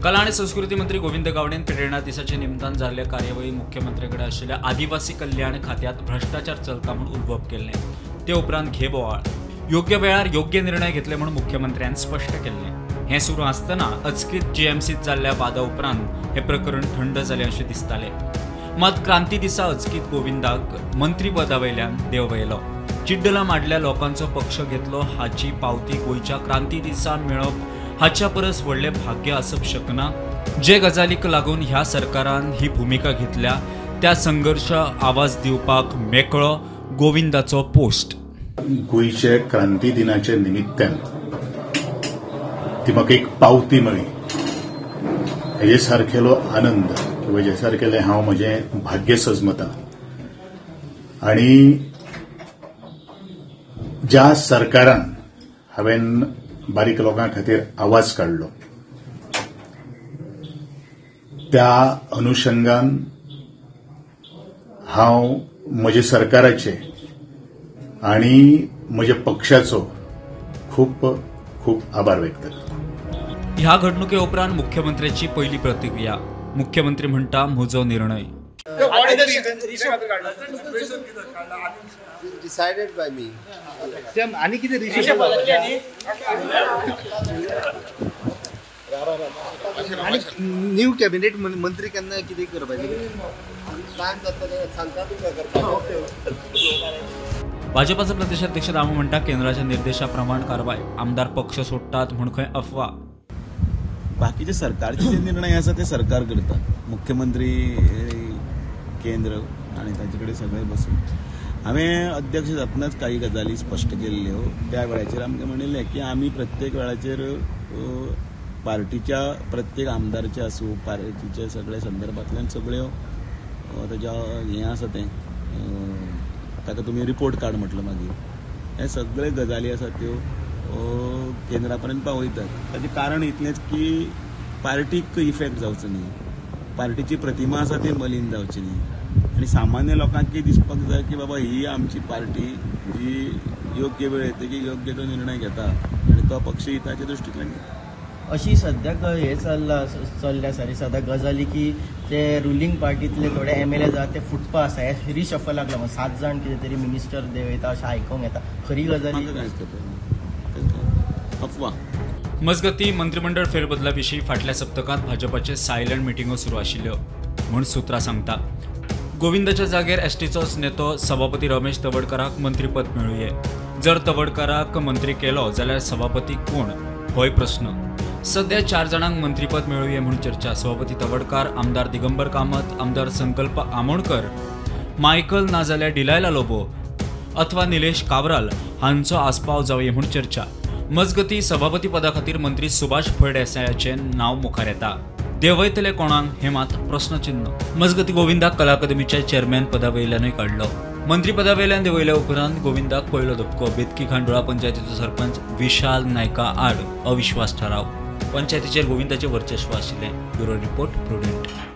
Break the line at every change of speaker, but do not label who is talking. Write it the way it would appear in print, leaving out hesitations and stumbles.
कला आनी संस्कृती मंत्री गोविंद गावडेन प्रेरणा दिसाचे निमतान जाल्ल्या कार्यावळी मुख्यमंत्र्याकडे आशिल्ल्या आदिवासी कल्याण खात्यात भ्रष्टाचार चलता म्हूण उलोवप केल्लें. ते उपरांत घे बोवाळ. योग्य वेळार योग्य निर्णय घेतले म्हूण मुख्यमंत्र्यान स्पश्ट केल्लें. हें सुरू आसतना अचकीत जीएमसीत जाल्ल्या वादा उपरांत हें प्रकरण थंड जालें अशें दिसतालें. मात क्रांती दिसा अचकीत गोविंदाक मंत्रीपदा वयल्यान देंवयलो. चिड्डला माडल्या लोकांचो पक्ष घेतलो हाची पावती गोंयच्या क्रांती दिसा मेळप हाच्या परस व्हडलें भाग्य आसप शकना. जे गजालीक लागून ह्या सरकारान ही भुमिका घेतल्या त्या संघर्श आवाज दिवपाक मेकळो गोविंदाचो पोस्ट.
गोंयचे क्रांती दिनाच्या निमित्तान ती म्हाका एक पावती मेळ्ळी. हेजे सारकेलो आनंद किंवा जे सारकेलें हांव म्हजें भाग्य सजमता. आनी ज्या सरकारान हांवें बारीक लोकां खातीर आवाज काडलो त्या अनुशंगान हांव म्हजे सरकाराचे आनी म्हज्या पक्षाचो खूब खूब आभार व्यक्त करता.
ह्या घडणुके उपरांत मुख्यमंत्र्याची पहिली प्रतिक्रिया. मुख्यमंत्री म्हणटा म्हजो निर्णय
decided by me.
आणि किती न्यू कॅबिनेट मंत्री केन्ना कितें करपाचें
सांगता तुमकां करपाक.
भाजपाचो प्रदेशाध्यक्ष रामू म्हणटा केंद्राच्या निर्देशाप्रमाण कारवाय. आमदार पक्ष सोडटात म्हूण खंय अफवा.
बाकीचे सरकारचे जे निर्णय आसा ते सरकार करता. मुख्यमंत्री केंद्र आनी ताचे कडेन सगळे बसून हांवें अध्यक्ष जातनाच काही गजाली स्पश्ट केल्ल्यो. त्या वेळाचेर आमकां म्हणिल्लें की आमी प्रत्येक वेळाचेर पार्टीच्या प्रत्येक आमदारचे आसूं पार्टीच्या सगळ्या संदर्भांतल्यान सगळ्यो ताज्या हें आसा तें ताका तुमी रिपोर्ट कार्ड म्हटलें. मागीर हे सगळे गजाली आसा त्यो केंद्रा पर्यंत पावयतात. ताचें कारण इतलेंच की पार्टीक इफेक्ट जावचो न्ही, पार्टीची प्रतिमा आसा ती मलीन जावची न्ही आनी सामान्य लोकांक दिसपाक जाय की बाबा ही आमची पार्टी जी योग्य वेळ येतकीर योग्य तो निर्णय घेता आनी तो पक्ष हिताच्या दृश्टींतल्यान घेता.
अशी सद्याक हे चल्ल्या सारी सदां गजाली की ते रुलींग पार्टींतले थोडे एमएलए जाता ते फुटपा आसा. हे रिशफलाक लागून 7 जाण कितें तरी मिनिस्टर देंवयता अशें आयकूंक येता. खरी गजाली
अफवा.
मजगती मंत्रिमंडळ फेरबदला विशीं फाटल्या सप्तकांत भाजपाचे सायलंट मिटिंगो सुरू आशिल्ल्यो म्हूण सुत्रां सांगता. गोविंदाच्या जागेर एसटीचोच नेतो सभापती रमेश तवडकाराक मंत्रीपद मेळुये. जर तवडकाराक मंत्री केलो जाल्यार सभापती कोण होय प्रस्न. सध्या 4 जाणांक मंत्रीपद मेळुये म्हूण चर्चा. सभापती तवडकार, आमदार दिगंबर कामत, आमदार संकल्प आमोणकर, मायकल नाजाल्यार डिलायला लोबो अथवा निलेश काब्राल हांचो आस्पाव जावये म्हूण चर्चा. मजगती सभापती पदा खातीर मंत्री सुभाष फळदेसायाचें नांव मुखार येता. देंवयतले कोणाक हें मात प्रस्नचिन्ह. मजगती गोविंदाक कला अकादमीच्या चेअरमॅन पदा वयल्यानूय काडलो. मंत्रीपदा वयल्यान देंवयल्या उपरांत गोविंदाक पयलो धपको. बेतकी खांडोळा पंचायतीचो सरपंच विशाल नायका आड अविश्वास ठराव. पंचायतीचेर गोविंदाचें वर्चस्व आशिल्लें. Bureau report, Prudent.